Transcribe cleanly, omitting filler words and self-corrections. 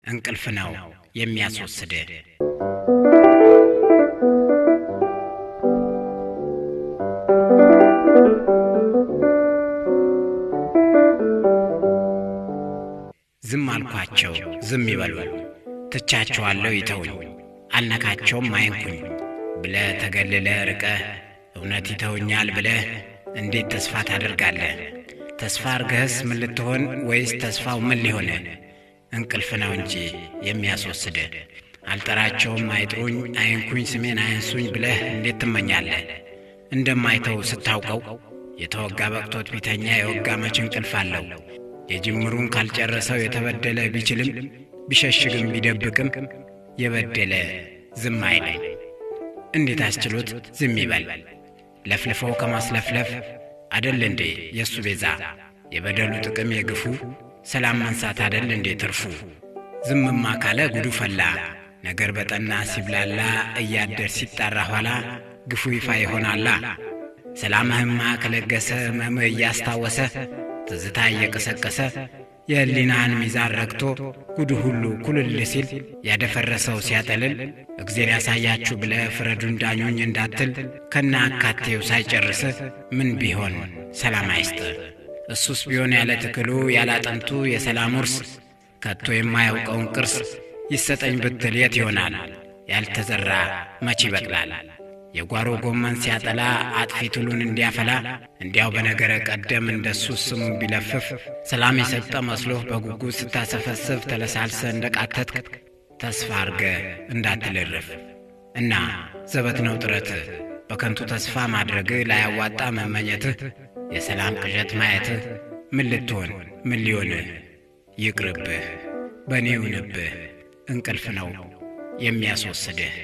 እንቅልፍ ነው የሚያስወስድህ። ዝም አልኳቸው ዝም ይበሉኝ፣ ትቻቸዋለሁ ይተውኝ፣ አልነካቸውም አይንኩኝ ብለህ ተገልለህ ርቀህ እውነት ይተውኛል ብለህ እንዴት ተስፋ ታደርጋለህ? ተስፋ አርገህስ ምን ልትሆን ወይስ ተስፋው ምን ሊሆን? እንቅልፍ ነው እንጂ የሚያስወስድህ። አልጠራቸውም አይጥሩኝ አይንኩኝ ስሜን አያንሱኝ ብለህ እንዴት ትመኛለህ? እንደማይተው ስታውቀው የተወጋ በቅቶት ቢተኛ የወጋ መች እንቅልፍ አለው? የጅምሩን ካልጨረሰው የተበደለ ቢችልም ቢሸሽግም ቢደብቅም የበደለ ዝም አይልም። እንዴት አስችሎት ዝም ይበል? ለፍልፎ ከማስለፍለፍ አደል እንዴ የእሱ ቤዛ? የበደሉ ጥቅም የግፉ ሰላም መንሳት አደል እንዴ ትርፉ? ዝምማ ካለ ጉዱ ፈላ። ነገር በጠና ሲብላላ እያደር ሲጣራ ኋላ ግፉ ይፋ ይሆናላ። ሰላምህማ ከለገሰ ሕመምህ እያስታወሰ ትዝታ እየቀሰቀሰ የሕሊናህን ሚዛን ረግቶ ጉዱ ሁሉ ኩልል ሲል ያደፈረሰው ሲያጠልል እግዜር ያሳያችሁ ብለህ ፍረዱን ዳኙኝ እንዳትል ከነ አካቴው ሳይጨርስ ምን ቢሆን ሰላም አይስጥ? እሱስ ቢሆን ያለ ትክሉ ያለ አጥንቱ የሰላም ውርስ ከቶ የማያውቀውን ቅርስ ይሰጠኝ ብትል የት ይሆናል? ያልተዘራ መች ይበቅላል? የጓሮ ጎመን ሲያጠላ አጥፊ ትሉን እንዲያፈላ እንዲያው በነገረ ቀደም እንደሱ ስሙን ቢለፍፍ ሰላም የሰጠ መስሎህ በጉጉት ስታሰፈስፍ ተለሳልሰ እንደቃተትክ ተስፋ አርገ እንዳትልርፍ እና ዘበት ነው ጥረትህ፣ በከንቱ ተስፋ ማድረግህ፣ ላያዋጣ መመኘትህ፣ የሰላም ቅዠት ማየትህ ምን ልትሆን ምን ሊሆንህ? ይቅርብህ፣ በእኔ ይሁንብህ። እንቅልፍ ነው የሚያስወስድህ።